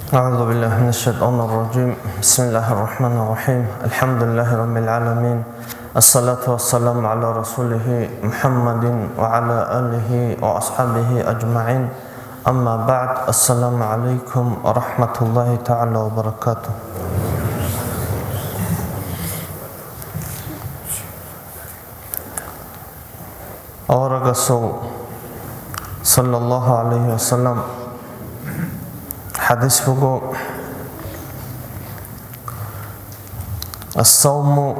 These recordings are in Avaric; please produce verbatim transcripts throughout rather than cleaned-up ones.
أعوذ بالله من الشيطان الرجيم. بسم الله الرحمن الرحيم. الحمد لله رب العالمين. الصلاة والسلام على رسوله محمد وعلى آله وأصحابه أجمعين. أما بعد. السلام عليكم ورحمة الله تعالى وبركاته. Аварагасул, саллаллагьу гӀалайгьи ва саллам, хӀадис буго: «Ас-савму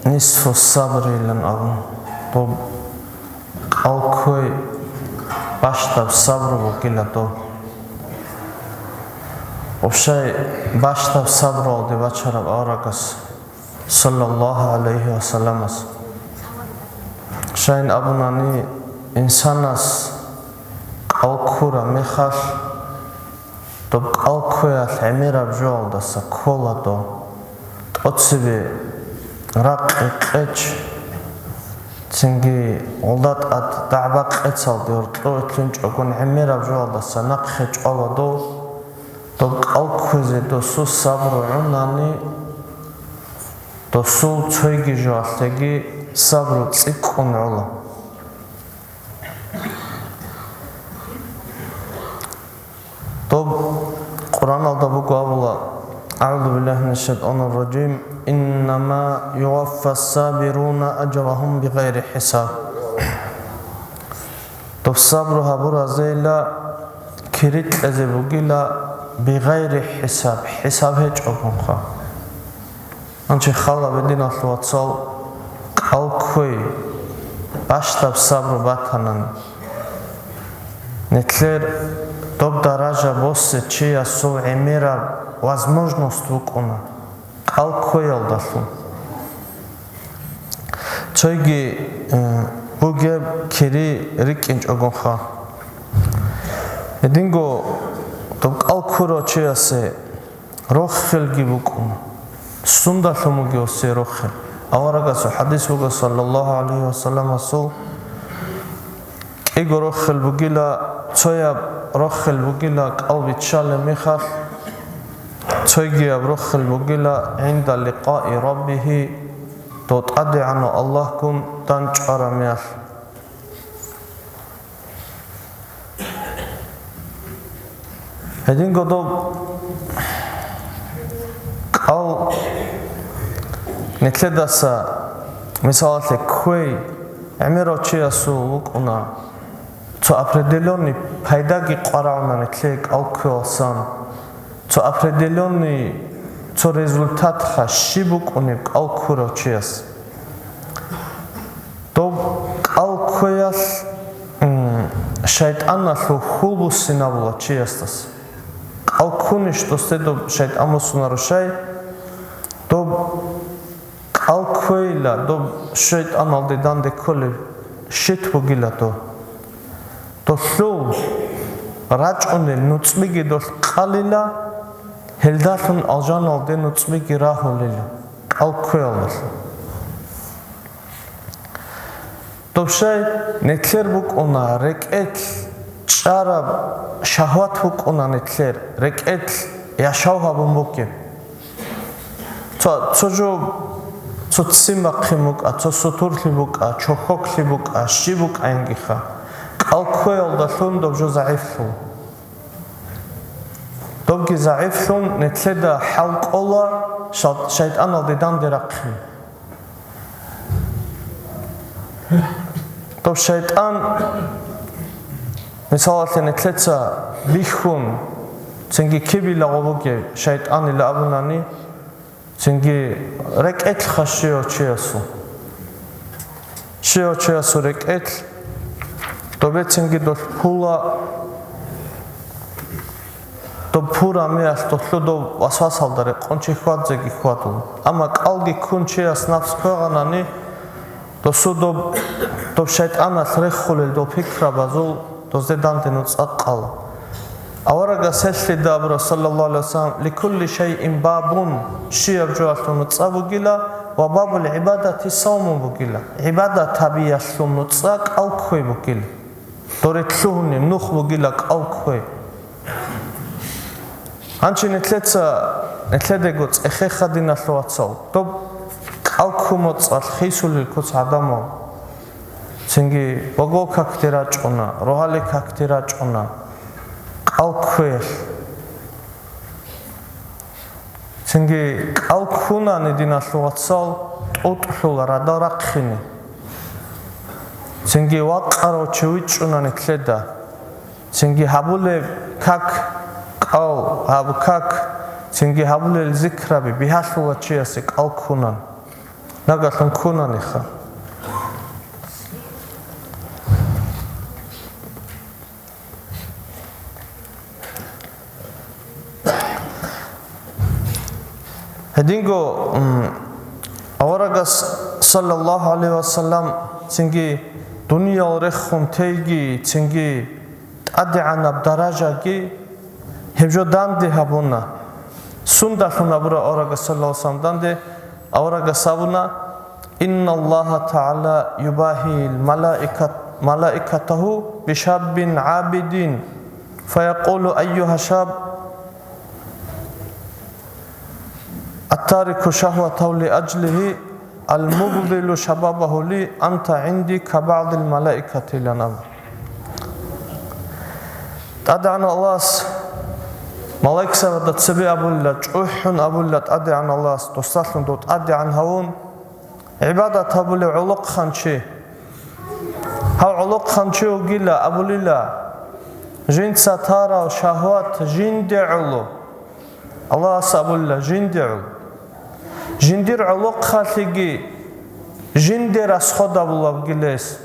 нисфу сабри», – илан абун. Доб кӀал кквей бащдаб сабру бугила доб. Общай бащдаб сабруялде бачараб аварагас, саллаллагьу гӀалайгьи ва салламас. Щайин абунани, инсанас кӀал ккураб мехалъ, доб кӀал кквеялъ гӀемераб жоялдаса ккола доб. ТӀоцебе ракъи къеч, цинги гъулда тӀад дагӀба къецалде гьоркьов итлъунчӀогон гӀемераб жоялдаса нахъе чӀвала доб. Доб кӀал кквезе досул сабру гӀунани, досул цойги жоялъеги сабру цӀикӀкӀун гӀола. Доб Къуръаналда буго абула: «АгӀузу биллагьи минаш шайтанир ражим. Иннама юваффас сабируна ажрагьум бигъайри хӀисаб». Доб сабру гьабуразейила кири кьезе бугила бигъайри хӀисаб, хӀисаб гьечӀогонха. Гьанже хал гьабе, диналъул вацал, кӀал кквей бащдаб сабру батанани. Нилъер доб даража босе чиясул гӀемераб возможность букӀуна кӀал кквеялдалъун. Цойги, э, бугеб кири рикӀкӀинчӀогонха. Гьединго доб кӀал ккурав чиясе рохелги букӀуна. Сундалъун бугев се рохел? Аварагасул хӀадис буго, саллаллагьу гӀалайгьи ва салламасул: кӀиго рохел бугила, цояб рохел бугила кӀал биччалеб мехалъ, цойгияб рохел бугила гӀинда ликъаи раббигьи, дов ТӀадегӀанав Аллагьгун дандчӀвараб мехалъ. Гьединго доб кӀал нилъедаса, мисалалъе, кквей гӀемерав чиясул вукӀуна, цо определённый пайдаги къварагӀуна нилъее кӀал кквеялсан, цо определённый, цо результатха щиб букӀунеб кӀал ккурав чияс. Доб кӀал кквеялъ, м, шайтӀаналъул хьул буссинабула чиясдаса. КӀал ккунищ досде доб шайтӀан буссунаро щай? Доб кӀал кквейила, доб шайтӀаналде данде кколеб щит бугила доб. Долъул рачӀунел нуцӀбиги долъ къалила, гьелдалъун алжаналде нуцӀбиги рагьулила кӀал кквеялдалъун. Доб щай нилъер букӀуна, рекӀелъ чӀараб шагьват букӀуна нилъер, рекӀелъ яшав гьабун бугеб. Цо, цо жо, цо ццин бахъин букӀа, цо сутурлъи букӀа, чохьоклъи букӀа, щиб букӀаингиха, кӀал кквеялдалъун доб жо загӀифлъула. Добги загӀифлъун, нилъеда хӀал кӀола шал-, шайтӀаналде данде рахъин. Доб шайтӀан, мисалалъе, нилъеца бихьун, цинги кибила гъо бугеб шайтӀанила абунани, цинги рекӀелъха щивав чиясул. Щивав чиясул рекӀелъ, добе цинги долъ пула, доб пурамиялъ долъу доб васвасалда рекъон чи хьвадзеги хьвадула. Амма кӀалги ккун чияс нафс кквегъанани, досу доб, доб шайтӀаналъ реххулел доб пикрабазул дозде данде нуцӀа къала. Аварагас гьелъида абура, саллаллагьу гӀалайгьи ва саллам: «Ликулли шайин бабун», щияб жоялъул нуцӀа бугила, «ва бабул гӀибадати савмун» бугила, гӀибадат гьабиялъул нуцӀа кӀал кквей бугила. Доре лъугьунеб нух бугила кӀал кквей. Гьанчи нилъеца, нилъедаго цӀехеха, диналъул вацал, доб кӀал ккун моцӀалъ хисулел куц гӀадамал. Цинги вагол какде рачӀуна, рогьалил какде рачӀуна, кӀал кквеялъ. Цинги кӀал ккунани, диналъул вацал, тӀутӀлъула радал рахъине. Цинги вакъарав чи вичӀчӀуна нилъеда. Цинги гьабулеб как кӀал, гьаб как, цинги гьабулел зикраби бигьалъула чиясе кӀал ккунан. Нагагьлъун ккунаниха. Гьединго, м, аварагас, саллаллагьу гӀалайгьи вассалам, цинги дуниял рехун тейги, цинги тӀадегӀанаб даражаги гьеб жо данде гьабуна. Сундалъун абура аварагас, саллаллагьу гӀалайгьи вассалам, данде? Аварагас абуна: «Инналлагьа тагӀала юбагьи малаикат-, малаикатагьу бишаббин гӀабидин, фаякъулу: Айюгьа шаб, аттарику шагьватагьу лиаджлигьи, алмубдилу шабабагьу ли, анта гӀинди кабагӀдил малаикати», — илан абу. ТӀадегӀанав Аллагьас малаикзабазда цебе абулила, чӀухӀун абулила ТӀадегӀанав Аллагьас, досдалъун дов тӀадегӀан гьавун, гӀибадат гьабулев гӀолохъанчи. Гьав гӀолохъанчи вугила абулила, жинца тарав шагьват жинде гӀоло. Аллагьас абулила, жинде гӀоло. Жиндир гӀолохъалъиги жинде расход гьабулеб бугила гьес.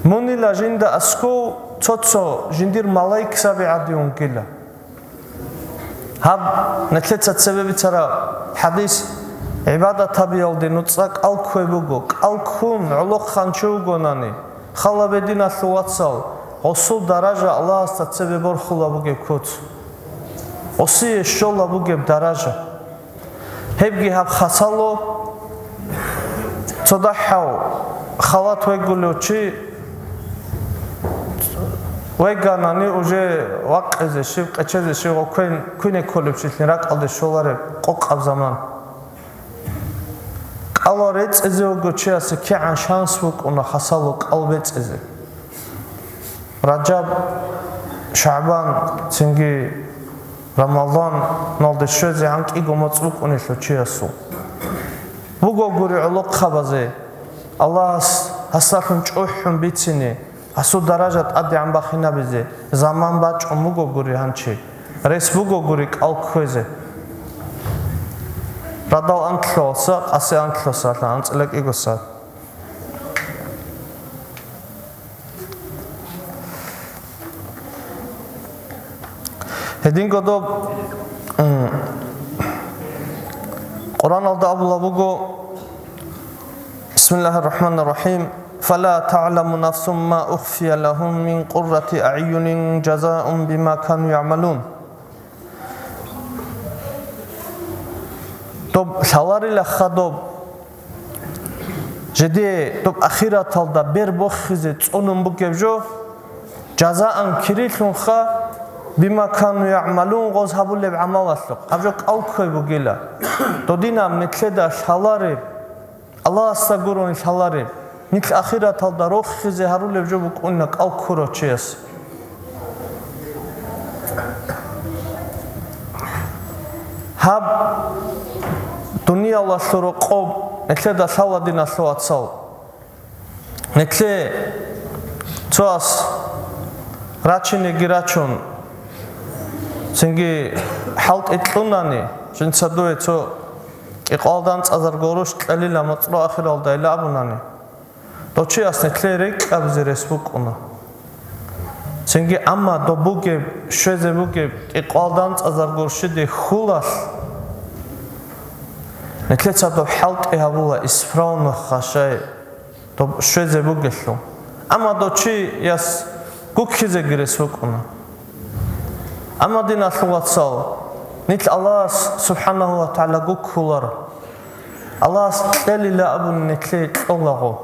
Мунила жинда аскӀов цо-цо жиндир малаикзаби гӀадин вугила. Гьаб, нилъеца цебе бицараб хӀадис, гӀибадат гьабиялде нуцӀа кӀал кквей буго, кӀал ккун гӀолохъанчи вугонани, хал гьабе, диналъул вацал, гъосул даража Аллагьасда цебе борхулеб бугеб куц, гъосие щолеб бугеб даража. Гьебги гьаб хасало, цо дагьав халат вегулев чи веганани, уже вакъизе щиб, къечезе щиб, квен-, квине кколебщилъин ракӀалде щолареб къокъаб заман. КӀалал рецӀизе вуго чиясе кигӀан шанс букӀуна хасало кӀал бецӀизе. Ражаб, ШагӀбан, цинги Рамазаналде щвезе гӀанкӀиго моцӀ букӀунелъул чиясул. Буго гури гӀолохъабазе Аллагьас гьасдалъун чӀухӀун бицине, гьасул даража тӀадегӀан бахинабизе заман бачӀун буго гури гьанчи, рес буго гури кӀал кквезе. Радал анлъуса, къаси анлъуса, анцӀила кӀигоса. Гьединго доб, м, Къуръаналда абулеб буго: «Бисмиллагьир рахӀманир рахӀим. Фала тагӀламу нафсун ма ухфия лагьум мин къуррати агӀюнин жазаун бима кану ягӀмалун». Доб лъаларила хадуб Жеде доб ахираталда бер бохизе цӀунун бугеб жо, жазаан кирилъунха, бима кану ягӀмалун, гъоз гьабулеб гӀамалалъухъ. Гьаб жо кӀал кквей бугила. Додинаб нилъеда лъалареб, Аллагьасда гурони лъалареб, нилъ ахираталда рохизе гьарулеб жо букӀуна кӀал ккурав чияс. Гьаб дуниялалъул рокъоб нилъеда лъала, диналъул вацал. Нилъе цояс рачинеги рачун, цинги хӀалтӀи кьунани, жинца дуе цо кӀикъоялда анцӀазарго гъурущ кьелила моцӀрол ахиралда, ила абунани. Дов чияс нилъее рекӀкӀабизе рес букӀуна. Цинги амма доб бугеб, щвезе бугеб кӀикъоялда анцӀазарго гъурщиде хьулалъ, нилъеца доб хӀалтӀи гьабула, исправно хашай доб щвезе бугелъул. Амма дов чияс гуккизеги рес букӀуна. Амма, диналъул вацал, нилъ Аллагьас субхӀанагьу ва тагӀала гуккуларо. Аллагьас кьелила абун нилъее кьолаго.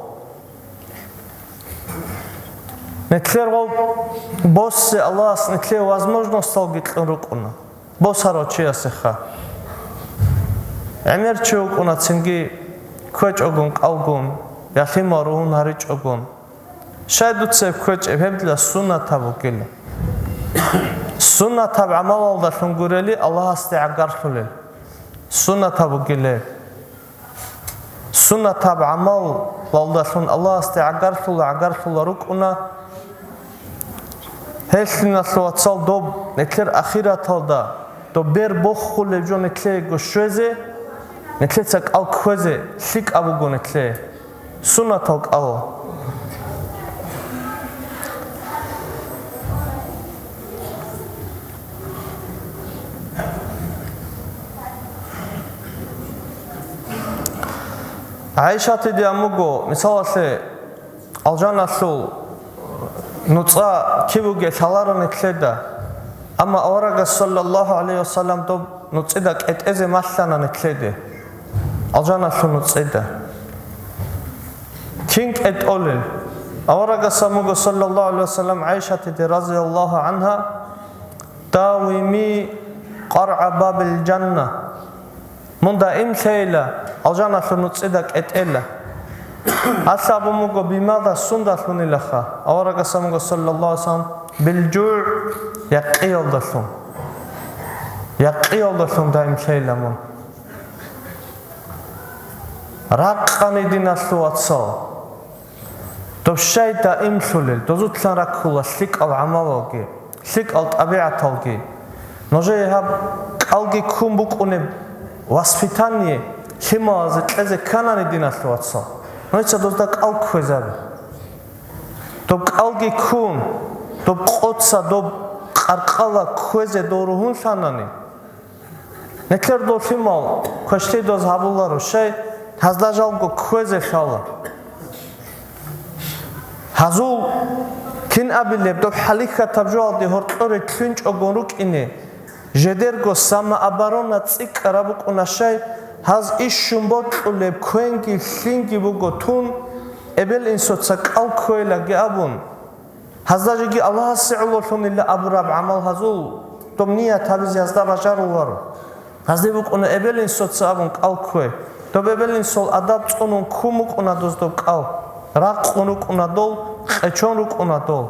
Нилъер гъоб боссе Аллагьас нилъее возможносталги кьун рукӀуна. Босарав чиясеха. ГӀемер чи вукӀуна цинги кквечӀогун кӀалгун, я лъимал ругьун гьаричӀогун. Щай дуца гьеб кквечӀеб, гьеб дила суннатаб бугила. Суннатаб гӀамалалдалъун гурели Аллагьасде гӀагарлъулел. Суннатаб бугила гьеб. Суннатаб гӀамалалдалъун Аллагьасде гӀагарлъула, гӀагарлъула рукӀуна. Гьелъиналъул, вацал, доб нилъер ахираталда, доб бер бохулеб жо нилъего щвезе, нилъеца кӀал кквезе лъикӀаб буго нилъее. Суннатал кӀал. ГӀайшатиде ан буго, мисалалъе, алжаналъул нуцӀа киб бугеб лъаларо нилъеда, амма аварагас, саллаллагьу гӀалайгьи вассалам, доб нуцӀида кӀетӀезе малъана нилъеде, алжаналъул нуцӀида. Кин кӀетӀолел? Аварагас ан буго, саллаллагьу гӀалайгьи вассалам, ГӀайшатиде, разияллагьу гӀангьа: «Давими къаргӀа бабил жанна». Мун даим лъейила, алжаналъул нуцӀида кӀетӀела. Гьалъ абун буго, бимада, сундалъунилаха? Аварагас ан буго, саллаллагьу гӀалайгьи вассалам: «БилжугӀ», якъиялдалъун. Якъиялдалъун даим лъейила мун. Ракъани, диналъул вацал. Доб щай даимлъулел, дозулъан раккула лъикӀал гӀамалалги, лъикӀал тӀабигӀаталги. Нужее гьаб кӀалги ккун букӀунеб воспитание лъималазе кьезе кканани, диналъул вацал, нужеца дозда кӀал кквезабе. Доб кӀалги ккун, доб къоца, доб къаркъала кквезе дов ругьунлъанани, нилъер дов лъимал квешлъи доз гьабуларо, щай, гьазда жалго кквезе лъала. Гьазул, кин абилеб, доб хӀалихьатаб жоялде гьоркьоре лъугьинчӀогун рукӀине, жидерго самооборона цӀикӀкӀараб букӀуна, щай, гьаз ишщун бокьулеб квенги лъинги буго тун, эбел-инсуца кӀал кквейлаги абун. Гьазда жеги Аллагьасе гӀололъунила абураб гӀамал гьазул, доб ният гьабизе гьазда бажаруларо. Гьазде букӀуна эбел-инсуца абун кӀал ккве. Доб эбел-инсул адаб цӀунун ккун букӀуна доз доб кӀал. Ракъун рукӀуна дол, къечон рукӀуна дол.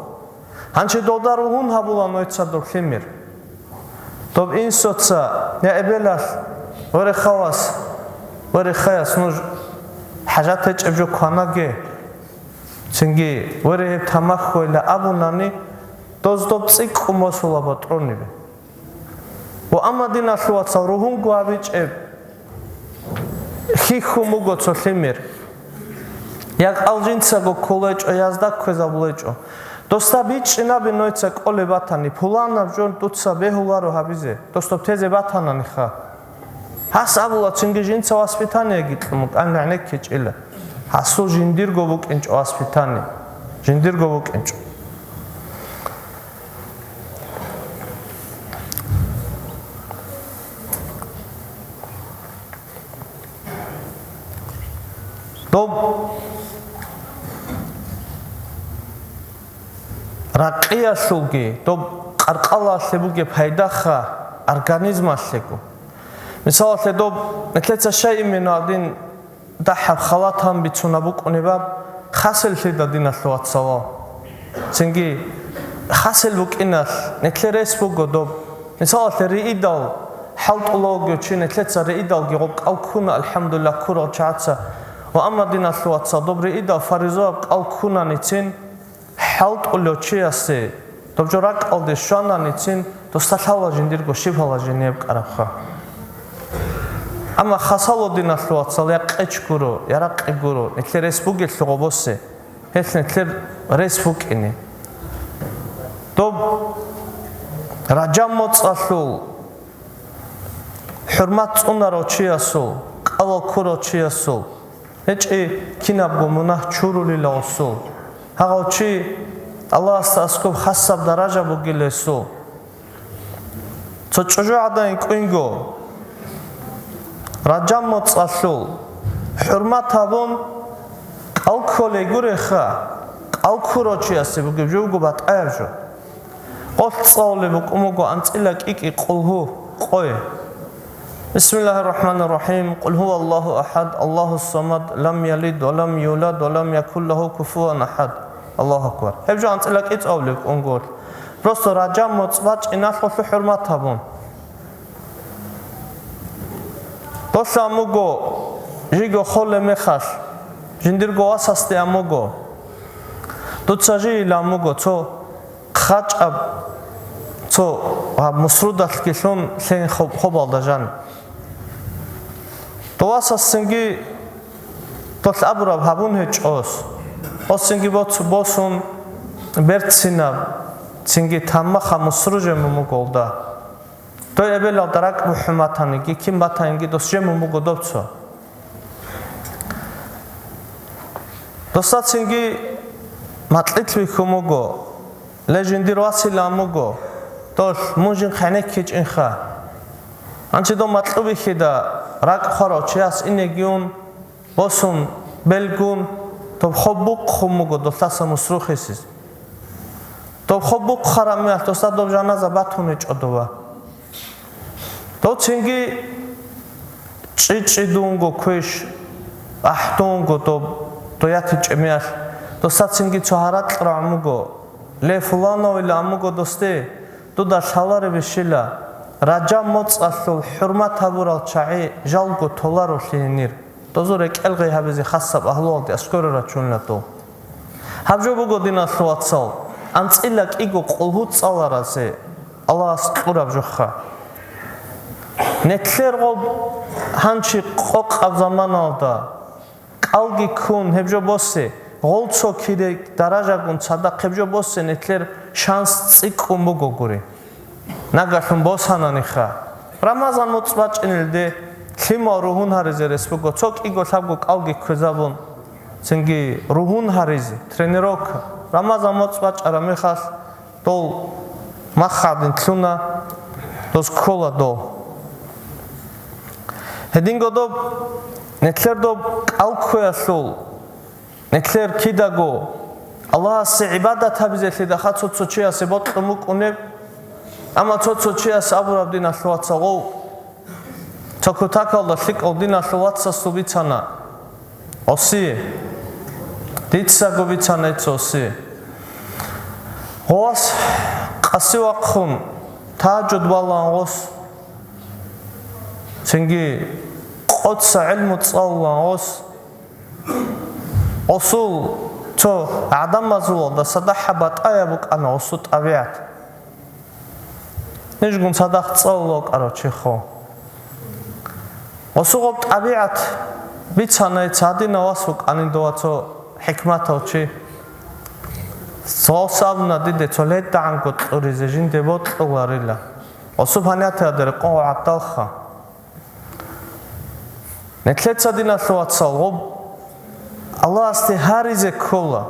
Гьанже долда ругьун гьабула нойца доб лъимер. Доб инсуца, я эбелалъ, варе хавас, варе хаяс, нуж хӀажат гьечӀеб жо кванаге. Цинги, варе, гьеб тамах хьвейила абунани, доз доб цӀикӀкӀун босула батӀрунибе. Ва амма, диналъул вацал, ругьунго гьабичӀеб хьихьун буго цо лъимер. Я кӀал жинцаго кколечӀо, я гьазда кквезабулечӀо. Досда бичӀчӀинабе нойца кӀолеб батани, пуланаб жо дуца бегьуларо гьабизе, дос доб тезе батананиха. Гьас абула, цинги жинца воспитаниеги кьун букӀан гӀенеккичӀила. Гьасул жиндирго букӀинчӀо воспитание. Жиндирго букӀинчӀо. Доб ракъиялъулги, доб къаркъалалъе бугеб пайдаха организмалъего. Мисалалъе, доб нилъеца щай именно гьадин дагьаб халат гьабун бицунеб букӀунеб, хасел лъида, диналъул вацал. Цинги хасел букӀиналъ нилъер рес буго доб. Мисалалъе, риидал хӀалтӀулев вугев чи, нилъеца риидалги гъоб кӀал ккуна, алхӀамдулиллагь, ккурал чагӀаца. Ва амма, диналъул вацал, доб риидал фаризаяб кӀал ккунаницин, хӀалтӀулев чиясе доб жо ракӀалде щвананицин, досда лъала жиндирго щиб гьала жинияб кӀарабха. Амма хасало, диналъул вацал, я къеч гуро, я ракъи гуро, нилъер рес бугелъул гъобосе, гьелъ нилъер рес букӀине. Доб Ражаб моцӀалъул хӀурмат цӀунарав чиясул, кӀалал ккурав чиясул, гьечӀи кинабго мунагь чурулила гъосул. Гьагъав чи Аллагьасда аскӀоб хасаб даража бугила гьесул. Цо чӀужугӀадан кӀвинго, Ражаб моцӀалъул хӀурмат гьабун, кӀал кколей гуреха, алкурав чиясе бугеб жо буго батӀаяб жо. Къолъ цӀалулеб букӀун буго анцӀила кӀикӀи къулгьу къой. Бисмиллагьир рахӀманир рахӀим. Къул гьува Аллагьу ахӀад, Аллагьус самад, лам ялид ва лам юлад ва лам якул лагьу куфуван ахӀад. Аллагьу акбар. Гьеб жо анцӀила кӀицӀ абулеб кӀунгол. Просто Ражаб моцӀ бачӀиналъулъ хӀурмат гьабун. Долъ ам буго, жиго холеб мехалъ, жиндирго васасде ам буго. Дуца жийилан буго, цо хъачӀаб, цо гьаб мусрудалъги лъун лъен хоб-, хобалда жан. Дов васас цинги долъ абураб гьабун гьечӀо. Гьос цинги боц-, босун берцинаб, цинги таммаха мусру жемун буго гьолда. Дой эбелалда ракӀ бухӀун батаниги, кин батаниги дос жемун буго дов цо. Досда цинги макьилъ бихьун буго, ле, жиндир василан буго, долъ, мун жинхъ гӀенеккичӀинха. Гьанчи дов макьу бихьида, ракӀ хварав чияс инеги ун, босун, белгун, доб хоб бухъун буго долъаса мусрухъисез. Доб хоб бухъараб мехалъ досда доб жаназа батун гьечӀо дова. Дов цинги чӀи-чӀи дунго квеш, ахӀ дунго доб, дов ятичӀеб мехалъ, досда цинги цо гьаракь рагӀун буго, ле, фулановила ам буго досде, дуда лъаларебищила, Ражаб моцӀалъул хӀурмат гьабурал чагӀи жалго толарулъи гьенир. Дозул рекӀел гъей гьабизе хасаб агьлуялде аскӀоре рачунила дов. Гьаб жо буго, диналъул вацал, анцӀила кӀиго къулгьу цӀаларазе Аллагьас кьураб жоха. Нилъер гъоб гьанчи къокъаб заманалда кӀалги ккун гьеб жо босе, гъол цо кире даражагун цадахъ гьеб жо босе нилъер шанс цӀикӀкӀун буго гури. Нагалъун босананиха. Рамазан моцӀ бачӀинелде лъимал ругьун гьаризе рес буго, цо кӀиго лъабго кӀалги кквезабун, цинги ругьун гьаризе, тренировка. Рамазан моцӀ бачӀараб мехалъ дол маххадин лъуна, дос ккола дол. Гьединго доб, нилъер доб кӀал кквеялъул, нилъер кидаго Аллагьасе гӀибадат гьабизелъидахъа цо-цо чиясе бокьун букӀунеб, амма цо-цо чияс абураб, диналъул вацал, гъов цо кутакалда лъикӀав диналъул вацасул бицана гъоси, дицаго бицана гьецо гъоси. Гъос къаси вахъун, тагьажуд балан гъос, цинги къоца гӀилму цӀалулан гъос, Гъосул цо гӀадамазулалда садахъа батӀаяб букӀана гъосул тӀабигӀат. Нижгун садахъ цӀалула вукӀарав чи хо. Гъосул гъоб тӀабигӀат бицанай цадина вас вукӀанин дова цо хӀикматав чи. Цо сабуна диде цо ледагӀанго кьуризе жинде бокьуларила. Гъосул панятиялда рекъон гъоб гӀатӀалха. Нилъеца, диналъул вацал, гъоб Аллагьасде гьаризе ккола.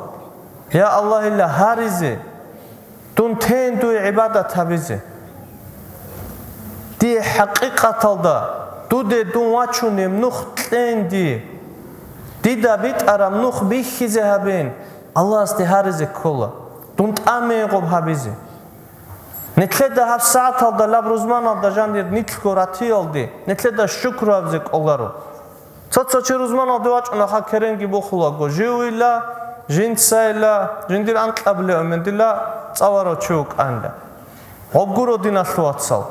Я Аллагьила гьаризе, дун тейин дуе гӀибадат гьабизе. Дие хӀакъикъаталда, дуде дун вачунеб нух кьейин дие. Дида битӀараб нух бихьизе гьабейин, Аллагьасде гьаризе ккола, дун тӀамейин гъоб гьабизе. Нилъеда гьаб сагӀаталда лаб рузманалда жанир нилъго ратиялде нилъеда шукру гьабизе кӀоларо. Цо-цо чи рузманалде вачӀунаха керенги бухулаго, живила, жинцайила, жиндир анкьабилев мендила цӀаларав чи вукӀанила. Гъоб гуро, диналъул вацал.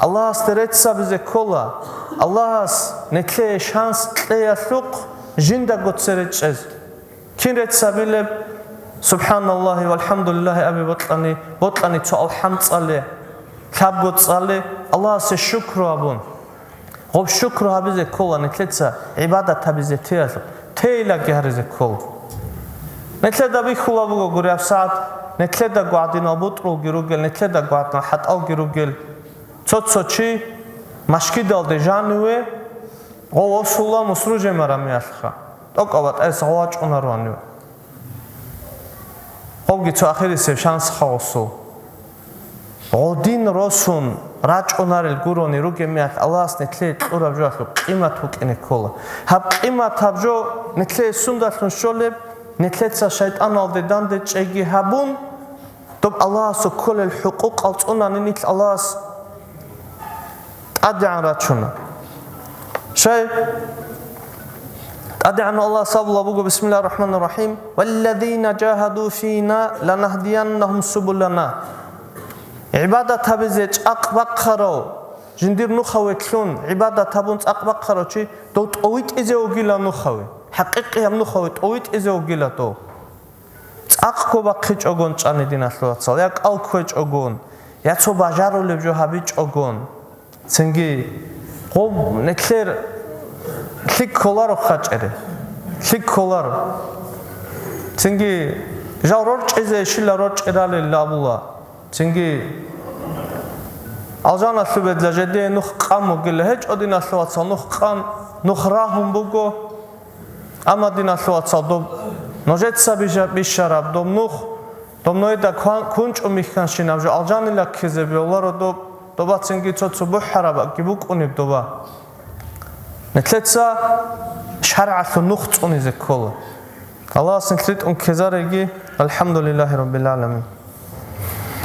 Аллагьасде рецц гьабизе ккола, Аллагьас нилъее шанс кьеялъухъ жиндаго цере чӀезе. Кин рецц гьабилеб? СубхӀаналлагьи валхӀамдулиллагьи абе бокьани, бокьани цо алхӀам цӀале, лъабго цӀале, Аллагьасе шукру гьабун. Гъоб шукру гьабизе ккола нилъеца гӀибадат гьабизе теялъухъ, тейилаги гьаризе ккола. Нилъеда бихьула буго гури гьаб сагӀат, нилъедаго гӀадинал бутӀрулги ругел, нилъедаго гӀадинал хӀатӀалги ругел. Цо-цо чи машгидалде жаниве, гъов осула мусру жемараб мехалъха. ТӀокӀаб батӀаялъ гъов вачӀунароанив. Гъовги цо ахирисеб шанс ха гъосул. Гъодин росун рачӀунарел гурони ругеб мехалъ Аллагьас нилъее кьураб жоялъул къимат букӀине ккола. Гьаб къиматаб жо нилъее сундалъун щолеб? Нилъеца шайтӀаналде дандечӀеги гьабун, доб Аллагьасул кколел хӀукъукъал цӀунани нилъ Аллагьас тӀадегӀан рачуна. Щай? ТӀадегӀанав Аллагьас абулеб буго, бисмиллагьир рахӀманир рахӀим, «Валлазина жагьаду фина ланахдияннагьум субулана». ГӀибадат гьабизе чӀакъ бахъарав, жиндир нухаве лъун гӀибадат гьабун цӀакъ бахъарав чи, дов тӀовитӀизе вугила нухаве, хӀакъикъияб нухаве тӀовитӀизе вугила дов. ЦӀакъго бахъичӀогон чӀани, диналъул вацал, я кӀал кквечӀогон, я цо бажарулеб жо гьабичӀогон. Цинги гъоб нилъер лъикӀ кколаро хъачӀере, лъикӀ кколаро. Цинги жал рорчӀизе щила рорчӀералел абула. Цинги алжаналъуб бедла жедие нух къан бугила гьечӀо, диналъул вацал, нух къан, нух рагьун буго. Амма, диналъул вацал, доб нужеца бижа-, бищараб доб нух, доб нужеда кван-, кунчӀун бихьанщинаб жо алжанила ккезе бегьуларо доб, доба цинги цо-цо бухӀарабги букӀунеб доба. Нилъеца шаргӀалъул нух цӀунизе ккола. Аллагьас нилъ ритӀун ккезареги, алхӀамдулиллагьи раббил гӀаламин.